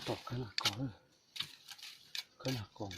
Tom khawb nas kos, khawb nas kos.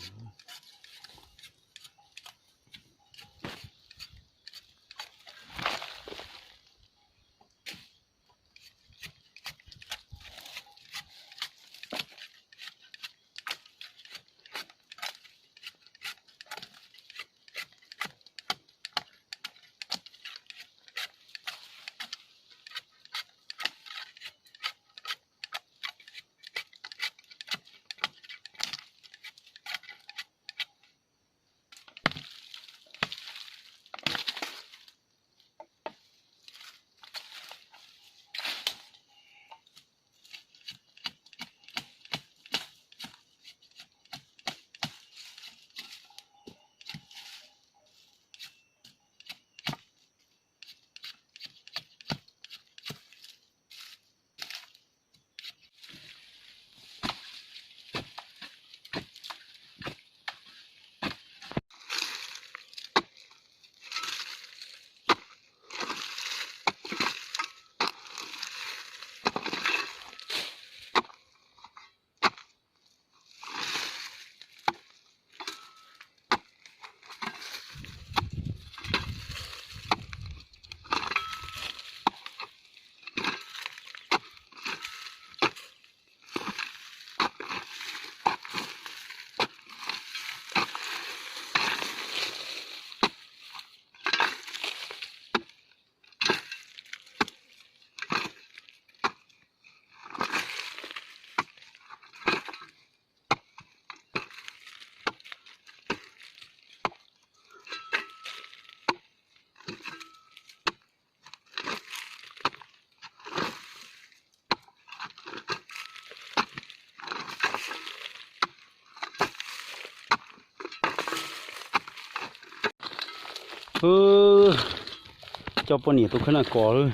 Coj poj niam tuaj khawb nas kos lawm.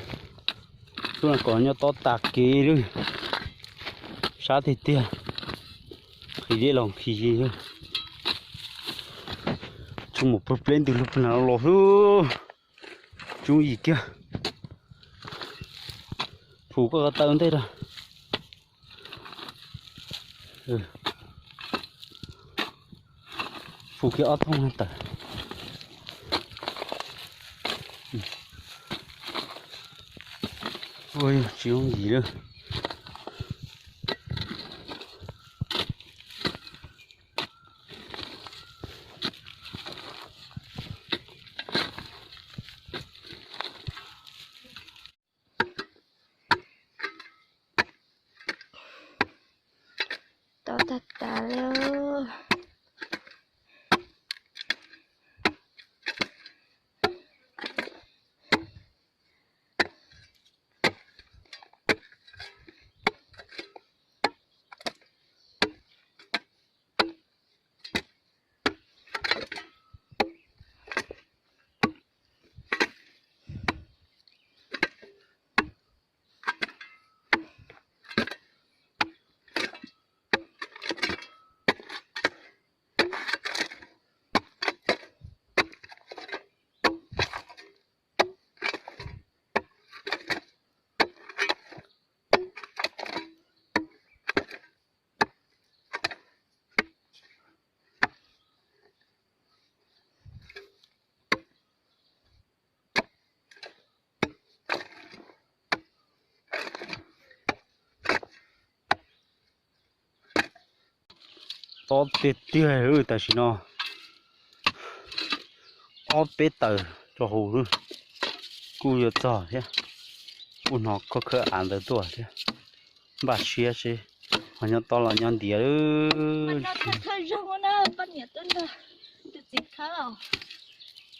Lub nas kos nyob tob tas kev lawm, sab tiag tiag. Nqhis dej los nqhis, tsuas mus pawg pleb ntws lug pawg nas los lawm. Tsoob yim kiag. Phum koj ko taw ntej rau. Phum kiag ob thooj tawm. Ua yog tsis yooj yim lawm. Tob tag tas li. Tob tiag tiag, tam sim no ob peb tawm rau hauv kuj yuav txog thiab. Kuj hnov khawb khawb av ntawd tuaj thiab. Npaj siab seb ho nyob tob los nyob ntiav.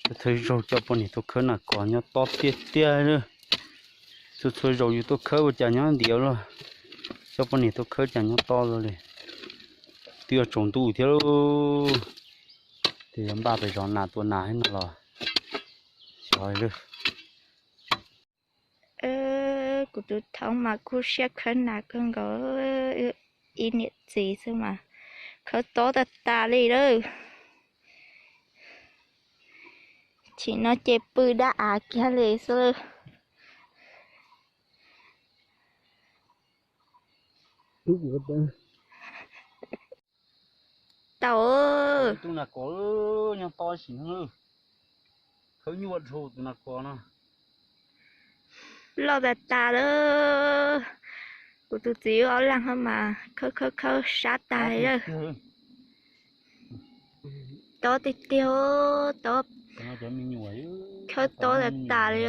Txhua txhua zaus coj poj niam tuaj khawb nas kos nyob tob tiag tiag. Txhua txhua zaus yus tuaj khawb ua cas nyob ntiav los, coj poj niam tuaj khawb cas nyob tob li. Twb yuav tsaus ntuj thiab lauj. Twb yuav npaj pem zov nas tua nas thiab no los xyov li. Kuv tus thoob mas kub siab khawb nas kawg nkaus, ib niam txiv xwb mas khawb tob tag tas li lawm. Tsim no ces pw dab av kiag li xwb. Ub, kuv ko taw, tau. Tus nas kos nyob tob sim no, khawb nyuaj dhau tus nas kos no. Loj tas tas lawm. Kuv tus txiv ob leeg ho mas khawb khawb khawb sab tas lawm. Tob tiag tiag, tob, khawb tob tas tas li.